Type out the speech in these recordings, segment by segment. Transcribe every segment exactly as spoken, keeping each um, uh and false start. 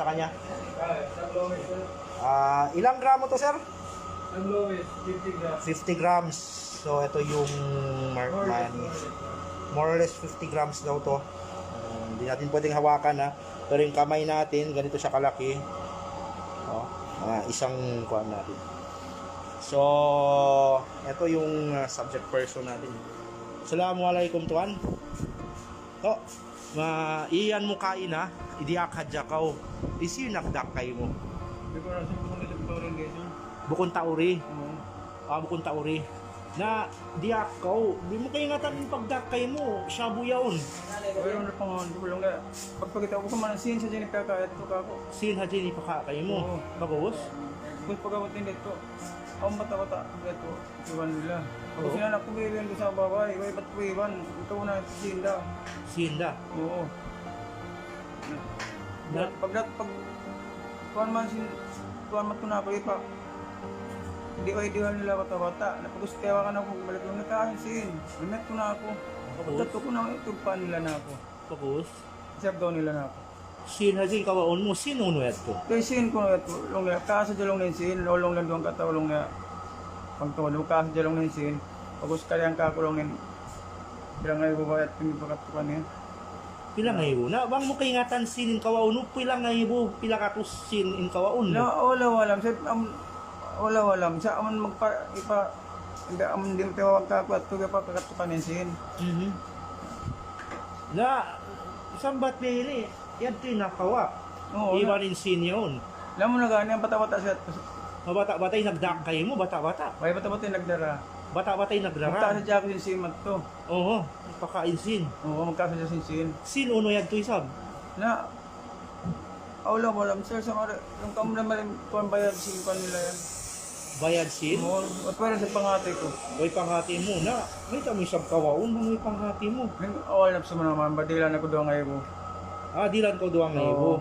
Kanya? Ah, ilang gramo to, sir? Ang lowest, fifty grams. Fifty grams. So, ito yung mark money. More or less fifty grams daw to. Um, hindi natin pwedeng hawakan, ha. Pero yung kamay natin, ganito siya kalaki. Oh, ah, isang kuwan natin. So, ito yung ah, subject person natin. Assalamualaikum, tuan. To, ma, iyan mu kaina, idiak hadja kaw. Hisiyu in nagdaak kaymu? Di' ku na siya bukun nila Victoria, sir. Bukun Tauri. Oo. Ah, bukun Tauri. Na, diak kaw, di' mu kaingatan in pagdaak kaymu, shabu yaun. Wala na pangalan ko lang na. Pagpakita' ku man, sīn sadja in pagkain ku. Sīn sadja in pagkain mu. Oo. Bagus? Bagus pagkain dito. Ang bata-bata, dito. Iban nila. Tapos Oo. Sila na kumirin doon sa babae, iba iba't iban. Ito na, sinda. Sinda? Oo. Na? Pag, pag, kuwan man sin, kuwan man ko na ako, ipa. Hindi ko idiwan nila bata-bata. Napagos kaya ka na kung balik lang nagkain sin. Namet ko na ako. Oo. Pagdato ko na, itugpan nila na ako. Tapos? Siyabdaw nila na ako. Sīn hadja in kawaun mu, sīn unu yadtu? Kay sīn kunu' yadtu, laung niya, kaasa hadja laung niya in sīn, laung niya duwang kataw laung niya, pangtawad mu, kaasa hadja laung niya in sīn, pag-us kaliyan ka aku laung niya, pila ngaibu bayad, pinipakat ku kaniya. Pila ngaibu? Na, bang mu kaingatan sīn in kawaun mu, pila ngaibu, pila katus sīn in kawaun mu? Na, wala, wala, sa, am, wala, wala, sa, amun magpa, ipa, hindi, amun di' matawag ka aku, at tuga pa, kakat ku kaniya in sīn. Mhm. Na, sambat niya ini, yadtu in nakawa'. Oo, iban na. In sīn yaun. Alam mo na gani, ang bata-bata siya. Mabata-bata in nagdaak kaymu, bata-bata. Way bata-bata in nagdara. Bata-bata in nagdara. Magkasa siya ako sin simat to. Oo, magkakain sīn. Oo, magkasa siya sin sīn. Sīn unu yadtu isab? Na, aw lang, wala, sir, sa mara, yung kamu na malim, kuwan bayad sin kuwan nila yan. Bayad sin? Oo, at pwede sa panghati ku. Way panghati mu na. Mayta' mu isab kawaun, bang way panghati mu. Aw, alam sa manaman, ba dihilan aku duwa ngaibu. Ah, dihilan kaw duwa ngaibu. Oo.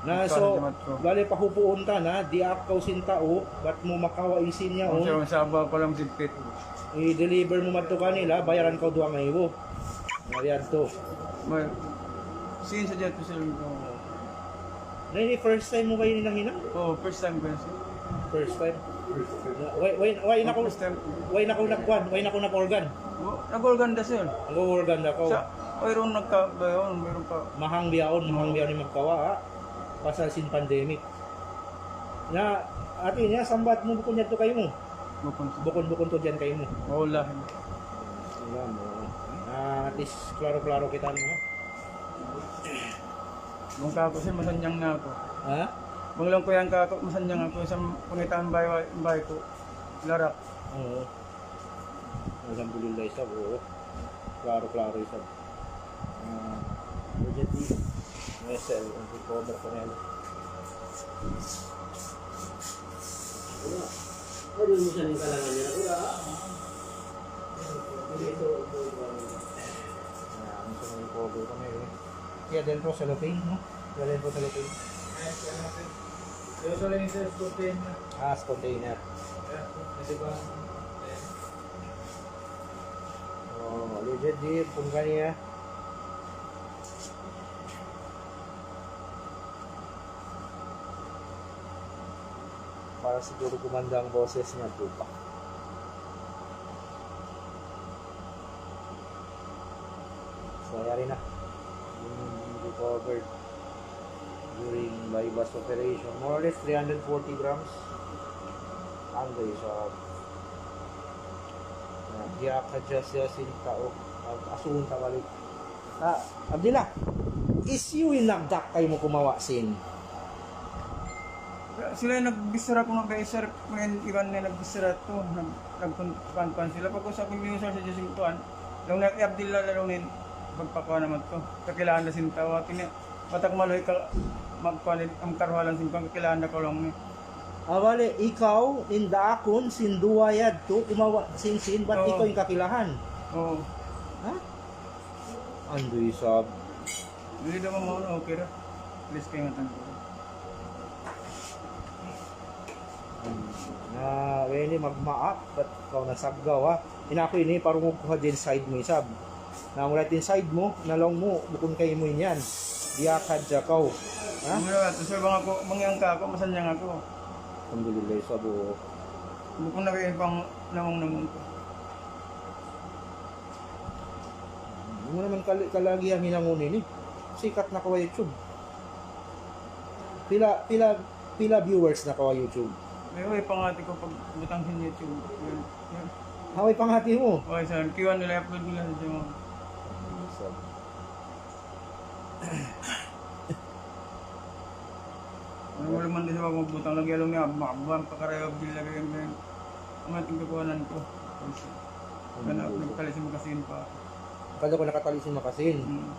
Na, so, bali pahupuun ta na, diyaak kaw sin tau, bat mu makawa' in sīn yaun. Sa, sa, ba, pa lang sigpit. I-deliver mu madtu kanila, bayaran kaw duwa ngaibu. Na yadtu. May, sīn sadja yadtu, sir. Na, ini first time mu ba ini nahinang? Oo, first time ku yan, sir. First time? First time. Na, way, way, way na kaw, first time. Way na kaw nagkuwan, way na kaw nag-organ? Oo, nag-organ da, sir. Nag-organ da kaw? Sa, wayruun nagka-, wayruun, wayruun pa. Mahang bihaun, mahang bihaun in magkawa', ha? Pasal sin pandemic. Na, ati niya, sambat mu bukun yadtu kaymu? Bukun. Bukun, bukun tuud yan kaymu? Wala. Wala mu. Ah, at least, klaro-klaro kita na, ha? Bang kāku', sir, masannyang na aku. Ha? Bang laung ku yan kāku', masannyang aku, sa' pangitaan bay, bay ku, larak. Oo. Alhamdulillah, isab, oo. Klaro-klaro, isab. Ah, jadi, S L, untuk cover ko na yan. Ano mo siya ng kalangan niya? Wala. Ito, ito, ito. Ah, ang sunod ko, ito na yun. Kaya din po, cellophane, no? Kaya din po, cellophane. Yung sa lang yung sa container. Ah, sa container. Kaya, di ba? Oh, legit di, kung kaniya. Para siguro gumanda ang boses niya, Tupac. So, yari na. Yung recovered during buy-bust operation. More or less three hundred forty grams. Ang siya. Diyaak hadja siya sin tau. Asuhun ta balik. Ah, Abdillah, hisiyu in nagdaak kaymu kumawa' sīn? Sila in nagbichara kunu', bichara kunu' in iban na nagbichara tu, nag-, nagkun-, kuwan-kuwan sila. Pag-usap in user sa Diyos in kuwan, laung niya, "Eh, Abdillah, laung niya, magpakuha naman tu. Kakilahan na sin tau, akin niya, batak maluhay ka, magkuwan, ang karuhalan sin kuwan, kakilahan na kaw," laung niya. Ah, bali, ikaw in daakun sin duwa yadtu, kumawa' sin sīn, bat ikaw in kakilahan? Oo. Ha? Andu' isab. Hindi naman mauna, okay ra. Please, kaingatan ku. Na, ini magmaap, bat kaw nasaggaw, ha? In aku ini, parungug ku hadja in side mu isab. Na, mula in side mu, na laung mu, bukun kaymu in yan. Diyaak hadja kaw. Ha? Wala, tusal bang aku, mangyang ka aku, masannyang aku. Alhamdulillah, sa' buhuk. Bukun na kayu pang namung-namung ku. Unu naman kal-, kalagihan hinangun ini. Sikat na kaw ha YouTube. Pila, pila, pila viewers na kaw ha YouTube? Way, way panghati ku pagbutang sin YouTube. Yan, yan. Ha, way panghati mu? Way, sa' kiyuan nila, upload nila sa' mga. Wala' man di' sa' magbutang lagi, alam niya, ma-, ma-, pakarayo, bila kayo, kayo. Ang ating kakuhanan ku. Kana, nagtali sin makasin pa. Kada ku nakatali sin makasin. Hmm.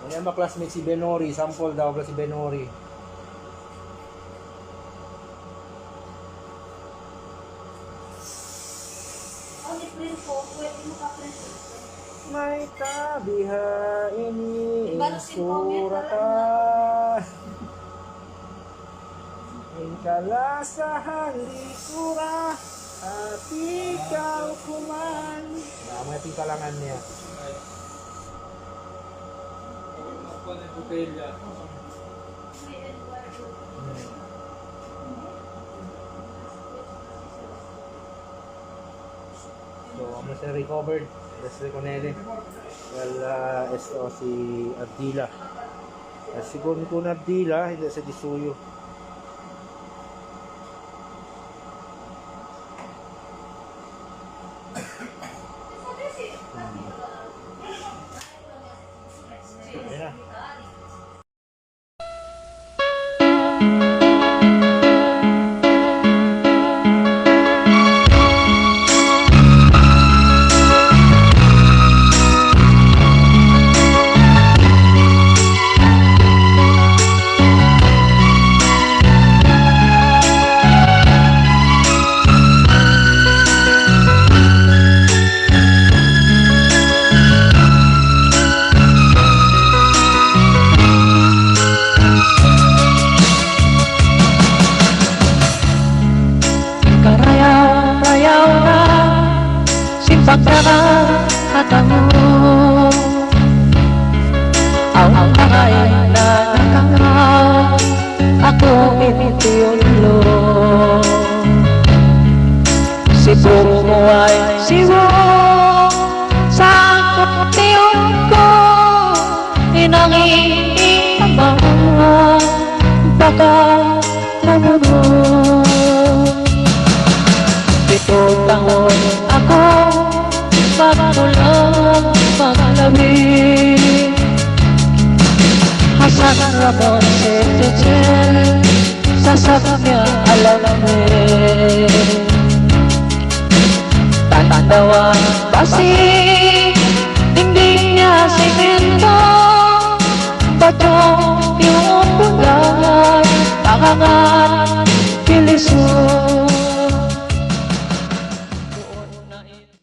Yan, ma-classmate si Benori. Sample daw, si Benori. Mayta' biha' ini in suratan. In kalasahan di' kura', hati kaw kuman. Na, amu in kalangan niya. Hmm. So, amu sa recovered. That's the Conele. Well, ah, esto si Abdila. Ah, sigun ku na Abdila, hindi sa disuyo. Ayan na. Karayaw-rayaw na sin pagkakatamu. Awn manga in nakaw, aku in tiyunlung. Sibu' mu way sibu' sa' tiyunlung ku, in angin in tamang baka namunu. Pitu tahun aku magkulang maglabi. Hasan Ramon si Cecil, sasakyan alam eh. Tandawan basi, dingding niya simento, bato